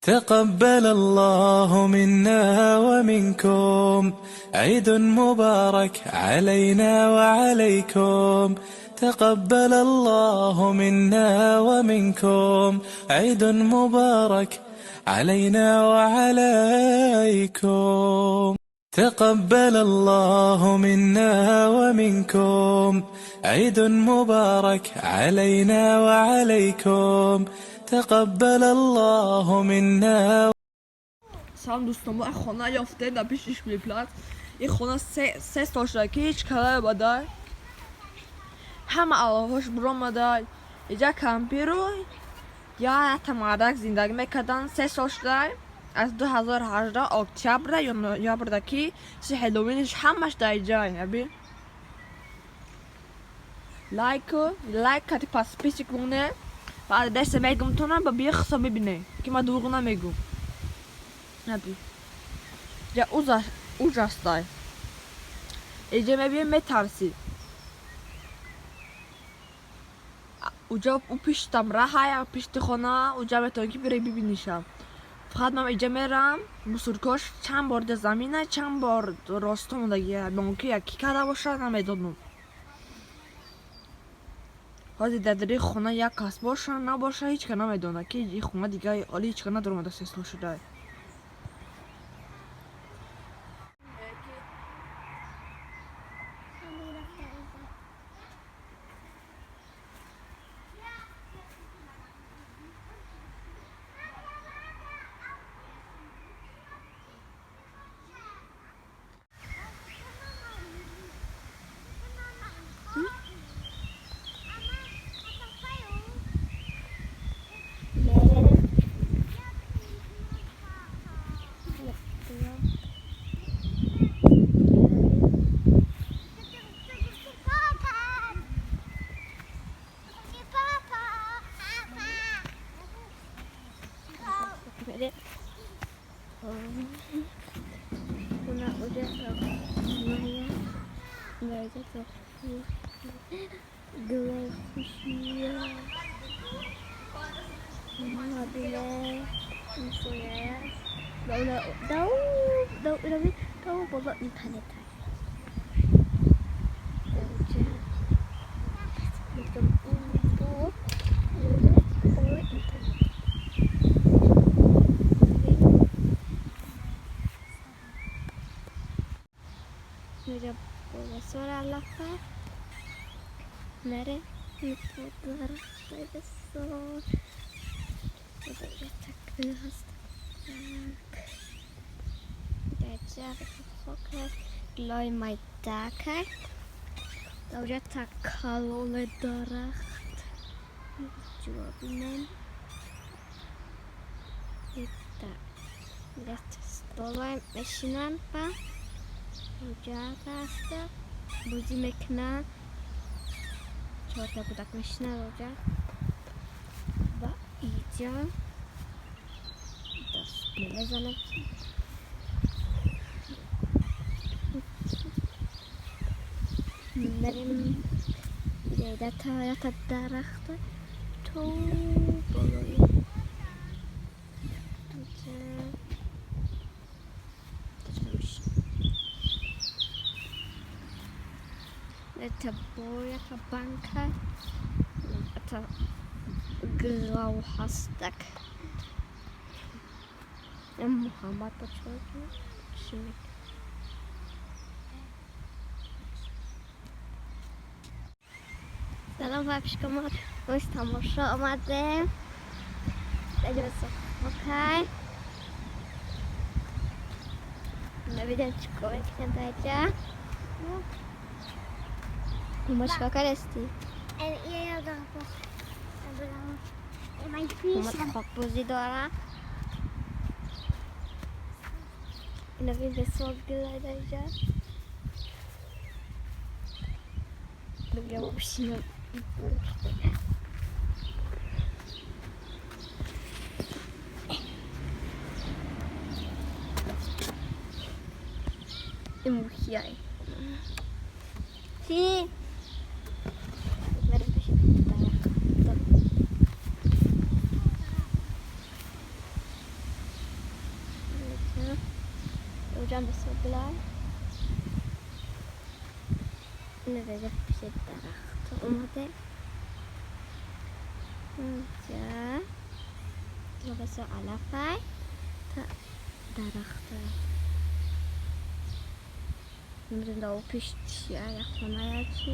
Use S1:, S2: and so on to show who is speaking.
S1: تقبل الله منا ومنكم عيد مبارك علينا وعليكم تقبل الله منا ومنكم عيد مبارك علينا وعليكم تقبل الله منا ومنكم عيد مبارك علينا وعليكم تقبل الله منا.
S2: Салом, дӯстон, мо хона ёфтем дар пеши Spielplatz. Ин хона се сол шуда, ки ҳеҷ калае бадай, ҳама алафош биромадай. Иҷа кампиру якта мардак зиндагӣ мекарданд. 3 сол шудай, аз 2018 октябрда ё ноябрда, ки чи Хэллоуинш ҳамаш дар иҷай. Аби лайку лайк кати подписчик моне, баъд деса мегумтонам ба бия хисоб бибине, ки ман дурӯғ намегум. Аби ҷа ужастай, иҷа мебием, метарсӣ. Уҷа у пиштам раҳая, пишти хона, уҷа метавонӣ, ки бире бибинишам. Фақат ман иҷа мерам, мусоркош чанд бор дар замина, чанд бор росто мондагия, мумкин яки карда боша, намедонам. Ҳозир дар дари хона як кас боша, набоша, ҳеҷ ка намедонад, ки ин хона дига оли ҳеҷ ка надоромада, 3 сол шуда.
S3: Дарахт ҷобинем. Столай мешинанд ба уҷа рафта бозӣ мекунанд. Чорта кӯдак мешинанд уҷа ва иҷа даст мезанад. Мерем ята дарахта то болои уҷа. Это боята банка, это грав ҳастак. Муҳаммад бача. Салом, бабушка, мо боз тамошо омадем. Окай. Набидем, чӣ кор мекунем дар иҷа. Мо чикор кардасти? Хокбозӣ дорам. Инави бесвок гилай дар иҷа. Бигам бишинам. Мухияй. Чӣ? Мерем пеши дарахт. Уҷам бисёр гулай. Ина даҷа пиши дарахт омадем. Инҷа бисёр алафай та дарахта. Намедонам, дар пишт чия, як хоная, чи.